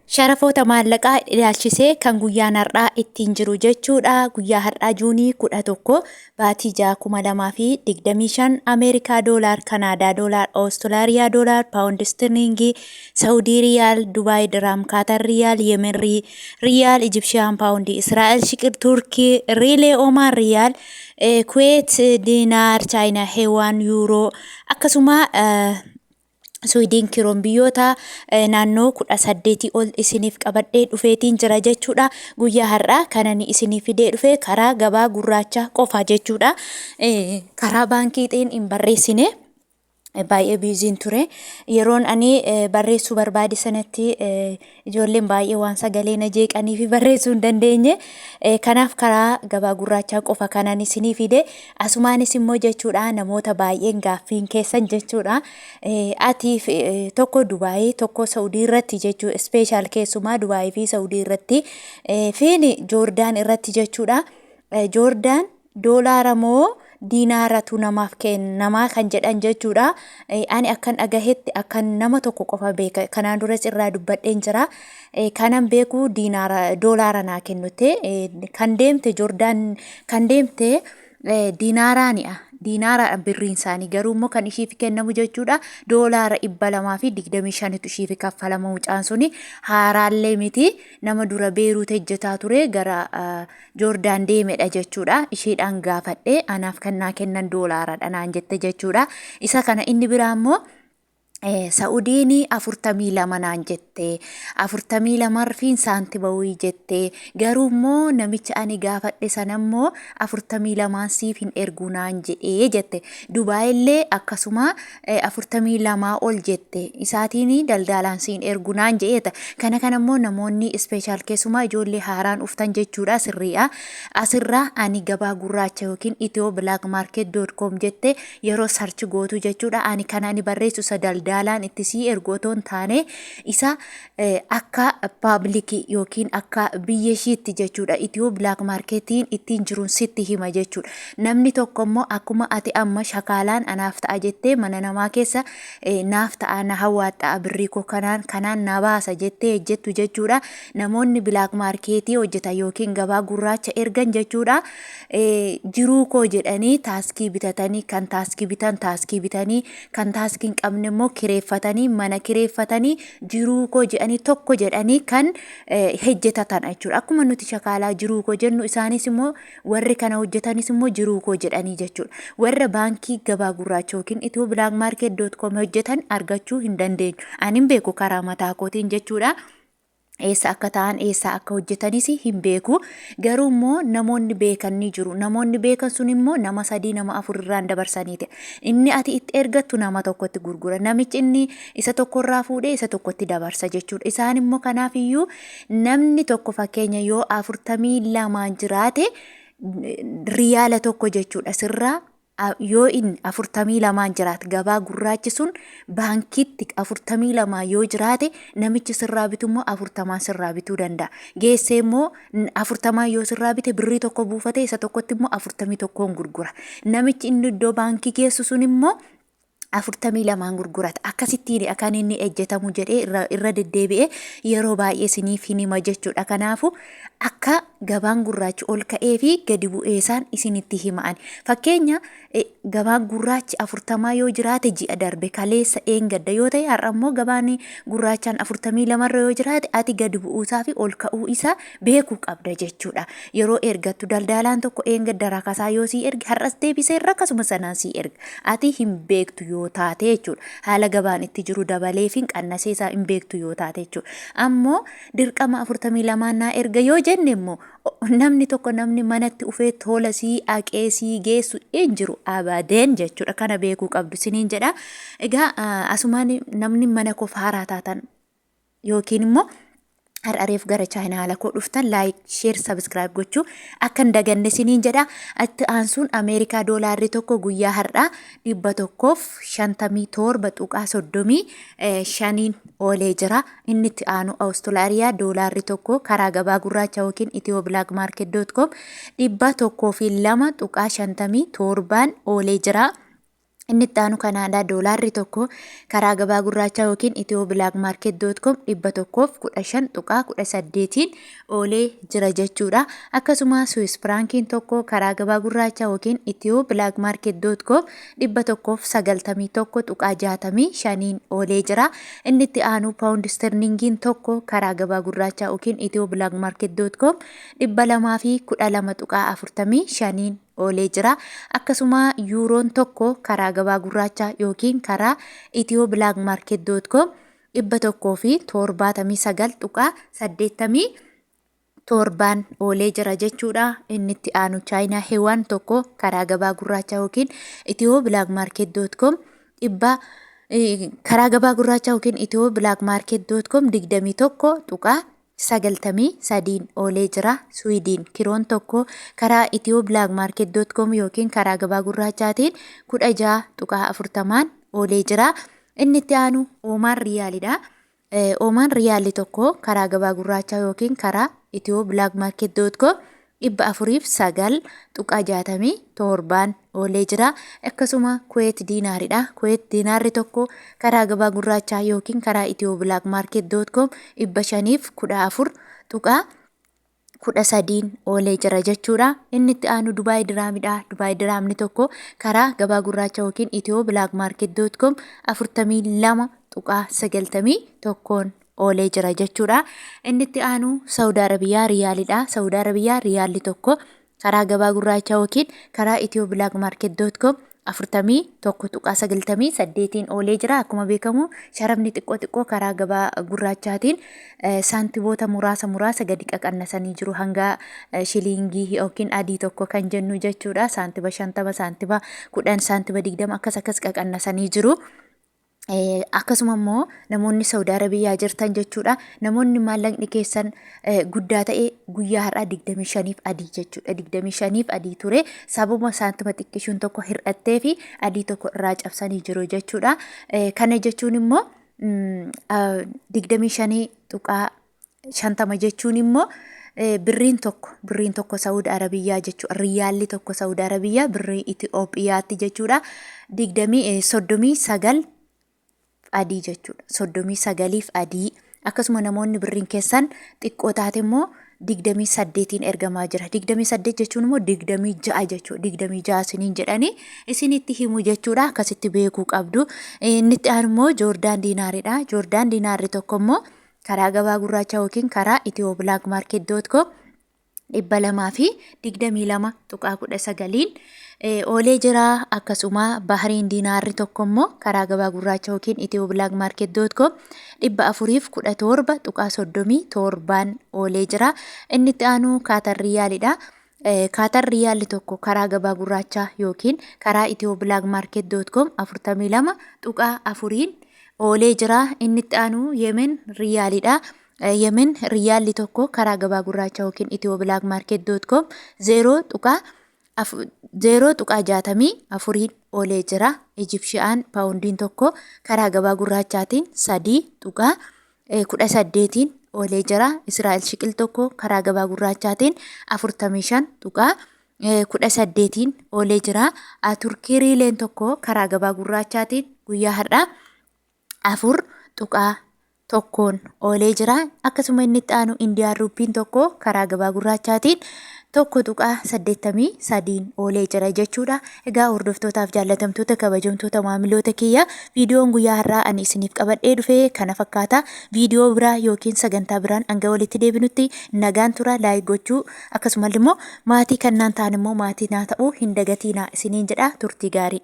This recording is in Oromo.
Sharafoota maallaqaa ilaalchisee kan guyyaan har'aa ittiin jiru jechuudha. Guyyaa har'aa Juunii 11 baatii 6 2025 Ameerikaa doolaar, Kanaadaa doolaar, Awustiraaliyaa doolaar, Paawundi Istirliingii, Saawudii Riyaal, Dubaay Diraam, Kaatar Riyaal, Yemen Riyaal, Ijibshiyaan Paawundii, Israa'el Shiqir, Turkii, Riilee Omaan Riyaal, Kuweet Diinaar, Chaayinaa Heewaan Yuuroo akkasuma Suwiidin kiroon biyyoota naannoo 18 ol isiniif qabadhee dhufeetiin jira jechuudha. Guyyaa har'aa kanan isiniif fidee dhufe karaa gabaa gurraacha qofa jechuudha. Karaa baankiitiin hin barreessine. Baay'ee busyn ture. Yeroon ani barreessuu barbaade sanatti ijoolleen baay'ee waan sagalee na jeeqanii fi barreessuu hin dandeenye. Kanaaf karaa gabaa gurraachaa qofa kanan isinii fide. Asumaanis immoo jechuudha namoota baay'een gaaffiin keessan jechuudha. Ati tokko Dubaayii tokko Saudii irratti jechuu, special keessumaa Dubaayii fi Saudii irratti fi Joordaan irratti jechuudha. Joordaan doolaara moo diinaaratu namaaf kennamaa kan jedhan jechuudha. Ani akkan dhagahetti akkan nama tokko qofa beeka. Kanaan duras irraa dubbadheen jira. Kanan beeku diinaara doolaara naa kennutte kan deemte Joordaan kan deemte diinaaraani'a. Diinaara birriin isaanii garuu immoo kan ishiif kennamu jechuudha. Doolaara 225tu ishiif kaffalama. Mucaan suni haaraallee miti, nama dura Beeruut hojjetaa ture gara Joordaan deemedha jechuudha. Isheedhaan gaafadhe, anaaf kan naa kennan doolaaradha naan jette jechuudha. Isa kana inni biraa immoo Sa'udiin 42 naan jette. 42 fiin saantima wayii jette. Garuu immoo namicha ani gaafadhe sana immoo 42n siif hin ergu naan jedhee jette. Dubaayillee akkasuma 42 ol jette. Isaatiin daldaalaan siin ergu naan jedheeta. Kana kana immoo namoonni special keessumaa ijoollee haaraan uftan jechuudha sirriidha. Asirraa ani gabaa gurraacha yookiin ethioblackmarket.com jette yeroo search gootu jechuudha. Ani kan ani barreessu isa daldaalaan itti sii ergu otoo hin taane isa akka public yookiin akka biyya ishiitti jechuudha. Ethio black marketiin ittiin jiruun sitti hima jechuudha. Namni tokko immoo akkuma ati amma shakaalaan anaaf ta'a jettee mana namaa keessa naaf ta'a, na hawwaaxxa'a, birrii koo kanaan kanaan na baasa jettee jettu jechuudha. Namoonni black marketii hojjetan yookiin gabaa gurraacha ergan jechuudha. Jiruu koo jedhanii taaskii bitatanii, kan taaskii bitan taaskii bitanii, kan taaskii hin qabne immoo kireeffatanii, mana kireeffatanii, jiruu koo jedhanii tokko jedhanii kan hojjetatan jechuudha. Akkuma nuti shakaalaa jiruu koo jennu, isaanis immoo warri kana hojjetanis immoo jiruu koo jedhanii jechuudha. Warra baankii gabaa gurraacha yookiin ethioblackmarket.com hojjetan argachuu hin dandeenyu. Ani hin beeku karaa mataa kootiin jechuudha. Eessa akka ta'an, eessa akka hojjetanis hin beeku. Garuu immoo namoonni beekan ni jiru. Namoonni beekan sun immoo nama sadii, nama afur irraan dabarsaniiti. Inni ati itti ergattu nama tokkotti gurgura. Namichi inni isa tokkorraa fuudhee isa tokkotti dabarsa jechuudha. Isaan immoo kanaaf iyyuu namni tokko fakkeenya yoo 42n jiraate riyaala tokko jechuudha sirraa yoo inni 42n jiraate, gabaa gurraachi sun baankiitti 42 yoo jiraate, namichi sirraa bitu immoo 40n sirraa bituu danda'a. Geessee immoo 40n yoo sirraa bite birrii tokko buufate isa tokkotti immoo 41n gurgura. Namichi inni iddoo baankii geessu sun immoo 42n gurgurata. Akkasittiin kan inni ejjetamu jedhee irra deddeebi'ee yeroo baay'ee isiniif hin hima jechuudha. Kanaafu akka gabaan gurraachi ol ka'ee fi gadi bu'ee isaan isinitti hima'an. Fakkeenya gabaan gurraachi 40 yoo jiraate ji'a darbe, kaleessa, eengadda yoo ta'e, har'a immoo gabaan gurraachaan 42rra yoo jiraate, ati gadi bu'uusaa fi ol ka'uu isaa beekuu qabda jechuudha. Yeroo ergattu daldaalaan tokko eengadda rakasaa yoo sii erge, har'as deebisee rakasuma sanaan sii erga. Ati hin beektu yoo taate jechuudha. Haala gabaan itti jiru dabalee fi qannasee isaa hin beektu yoo taate jechuudha. Ammoo dirqama 42n naa erga yoo jenne immoo namni tokko namni manatti ufee tola sii haqee sii geessu hin jiru abadeen jechuudha. Kana beekuu qabdu siniin jedha. Egaa asumaan namni mana koo haaraa taatan yookiin immoo har'areef gara chaayinaala koo dhuftan, like, share, subscribe gochuu akka hin daganne siniin jedha. Itti aansuun Ameerikaa doolaarri tokko guyyaa har'aa 157.35n oolee jira. Inni itti aanu Awustiraaliyaa doolaarri tokko karaa gabaa gurraacha yookiin ethioblackmarket.com 102.57n oolee jira. Inni itti aanu Kanaadaa doolaarri tokko karaa gabaa gurraachaa yookiin Ethio Black Market dot com 115.18n oolee jira jechuudha. Akkasuma Swiss Frankiin tokko karaa gabaa gurraachaa yookiin Ethio Black Market dot com 191.65n oolee jira. Inni itti aanu Paawund Sterlingiin tokko karaa gabaa gurraachaa yookiin Ethio Black Market dot com 212.45n oolee jira. Akkasuma yuuroon tokko karaa gabaa gurraachaa yookiin karaa Ethio Black Market dot com 179.87n oolee jira jechuudha. Inni itti aanu Chaayinaa Heewaan tokko karaa gabaa gurraachaa yookiin Ethio Black Market dot com dhibba karaa gabaa gurraachaa yookiin Ethio Black Market dot com 21.93n oolee jira. Suwiidiin kiroon tokko karaa Ethio Black Market dot com yookiin karaa gabaa gurraachaatiin 16.40n oolee jira. Inni itti aanu Oomaan Riyaalidha. Oomaan Riyaalli tokko karaa gabaa gurraachaa yookiin karaa Ethio Black Market dot com 409.67n oolee jira. Akkasuma Kuweet diinaaridha. Kuweet diinaarri tokko karaa gabaa gurraachaa yookiin karaa Ethio Black Market dot com 514.13n oolee jira jechuudha. Inni itti aanu Dubaay diraamidha. Dubaay diraamni tokko karaa gabaa gurraacha yookiin Ethio Black Market dot com 42.91n oolee jira jechuudha. Inni itti aanu Saawud Arabiyaa riyaalidha. Saawud Arabiyaa riyaalli tokko karaa gabaa gurraachaa yookiin karaa Ethio Black Market dot com 41.98n oolee jira. Akkuma beekamu sharafni xiqqoo xiqqoo karaa gabaa gurraachaatiin saantiboota muraasa muraasa gadi qaqannasanii jiru, hanga shiliingii yookiin adii tokko kan jennu jechuudha. Saantiba 50, saantiba 10, saantiba 20 akkas akkas qaqannasanii jiru. Akkasuma immoo namoonni Saawud Arabiyaa jirtan jechuudha. Namoonni maallaqni keessan guddaa ta'e guyyaa har'aa 25f adii jechuudha. 25f adii ture. Sababa saantima xiqqishuun tokko hir'attee fi adii tokko irraa cabsanii jiru jechuudha. Kana jechuun immoo 25.50 jechuun immoo birriin tokko Saawud Arabiyyaa jechuudha. Riyaalli tokko Saawud Arabiyyaa birrii Itoophiyaatti jechuudha. 39 adii jechuudha. 39f adii. Akkasuma namoonni birriin keessan xiqqoo taate immoo 28n ergamaa jira. 28 jechuun immoo 26 jechuudha. 26 isiniin jedhanii isinitti himu jechuudha. Akkasitti beekuu qabdu. Inni itti aanu immoo Joordaan diinaaridha. Joordaan diinaarri tokko immoo karaa gabaa gurraachaa yookiin karaa Ethio Black Market dot com 222.19n oolee jira. Akkasuma Bahriin diinaarri tokko immoo karaa gabaa gurraacha yookiin Ethio Black Market dot com 417.37n oolee jira. Inni itti aanu Kaatar riyaalidha. Kaatar riyaalli tokko karaa gabaa gurraachaa yookiin karaa Ethio Black Market dot com 42.4n oolee jira. Inni itti aanu Yemen riyaalidha. Yemen riyaalli tokko karaa gabaa gurraacha yookiin Ethio Black Market dot com 0.64n oolee jira. Ijipshiyaan paawundiin tokko karaa gabaa gurraachaatiin 3.18n oolee jira. Israa'el shiqil tokko karaa gabaa gurraachaatiin 45.18n oolee jira. Turkii riileen tokko karaa gabaa gurraachaatiin guyyaa har'aa 4.1n oolee jira. Akkasuma inni itti aanu Indiyaan ruuppiin tokko karaa gabaa gurraachaatiin 1.83n oolee jira jechuudha. Egaa hordoftootaaf jaallatamtoota, kabajamtoota maamiloota kiyya, viidiyoon guyyaa har'aa ani isiniif qabadhee dhufe kana fakkaata. Viidiyoo biraa yookiin sagantaa biraan hanga walitti deebinutti nagaan tura. Like gochuu, akkasumas immoo maatii kannaan ta'an immoo maatii naa ta'uu hin dagatiinaa isiniin jedha. Turtii gaarii.